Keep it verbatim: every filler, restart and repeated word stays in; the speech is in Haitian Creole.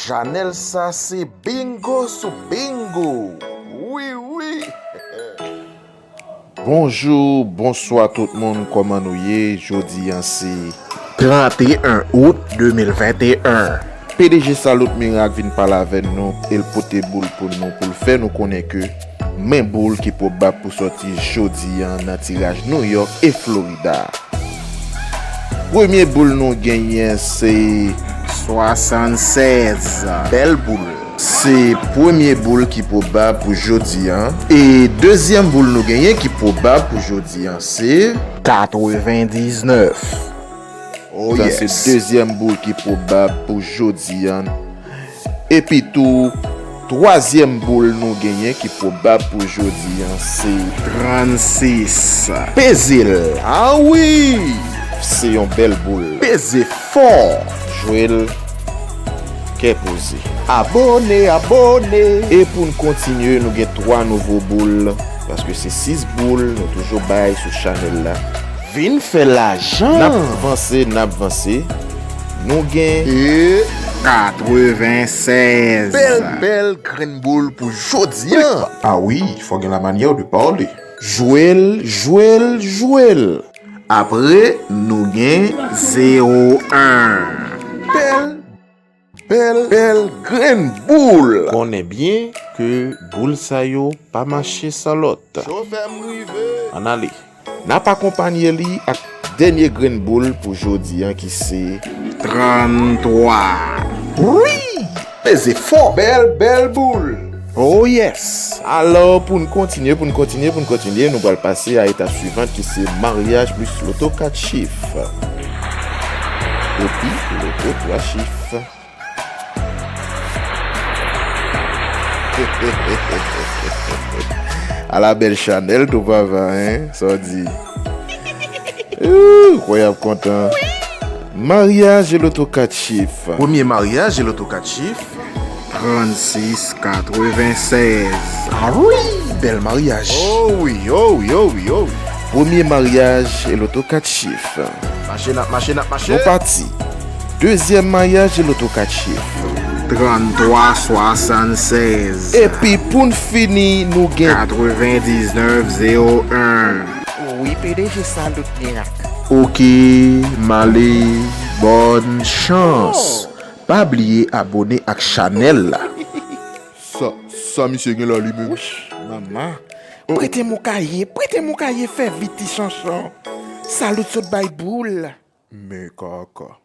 Chanèl sa se bingo sou bingo. Wi, wi. Bonjou, bonswa tout moun, kòman nou ye? Jodi a se trannteyen out de mil venteyen. P D G Salut Miracle vin pale avè nou, e l pote boul pou nou, pou l fè nou konnen ke men boul ki pwobab pou sòti jodi a nan tiraj New York e Florida. Premye boul nou genyen se swasannsèz. Bèl boul. Se premye boul ki pwobab pou jodi a. E dezyèm boul nou genyen ki pwobab pou jodi a se katrevendiznèf. Oh, sa se yes. Dezyèm boul ki pwobab pou jodi a. Epi tou, twazyèm boul nou genyen ki pwobab pou jodi a se trannsis. Peze l. Ah wi! Se yon bèl boul. Peze fò. Jwe l kè poze. Abòne, abòne. E pou n kontinye, nou gen twa nouvo boul, paske se sis boul nou toujou bay sou chanèl la. Vin fè lajan. N ap vanse, n ap vanse. Nou gen e katrevensèz. Bèl, bèl grenn boul pou jodi a. Ah wi, fò gen la manyè de pale. Jwe l, jwe l, jwe l. Apre, nou gen zewo en. Bèl, bèl, bèl grenn boul. Konnen byen ke boul sa yo pa mache san lòt. Chofè m rive. Ann ale. N ap akonpanye li ak dènye grenn boul pou jodi a ki se tranntwa. Wi! Peze fò. Bèl, bèl boul. Oh yes! Alò, pou n kontinye, pou n kontinye, pou n kontinye, nou pral pase a etap swivan ki se maryaj plis loto kat chif. Epi, loto twa chif. Ala bèl chanèl tou papa, en? Sa w di? Ooh, kwè y ap kontan. Maryaj e loto kat chif. Premye maryaj e loto kat chif. Trannsis katrevensèz. Ah wi, bèl maryaj. Oh wi, oh wi, oh wi, oh wi. Premye maryaj e loto kat chif. Mache, n ap mache, n ap mache. Nou pati. Dezyèm maryaj e loto kat chif. Tranntwa swasannsèz. Epi pou n fini, nou gen katrevendiznèf zewo en. Wi, P D G Salut Miracle. Oke, m ale, bòn chans. Oh. Pa bliye abòne ak chanèl la. Sa, sa misye gen la li menm? Wouch, manman. Prete m yon kaye, prete m yon kaye, fè vit ti chanchon. Salut sot bay boul. Men kaka.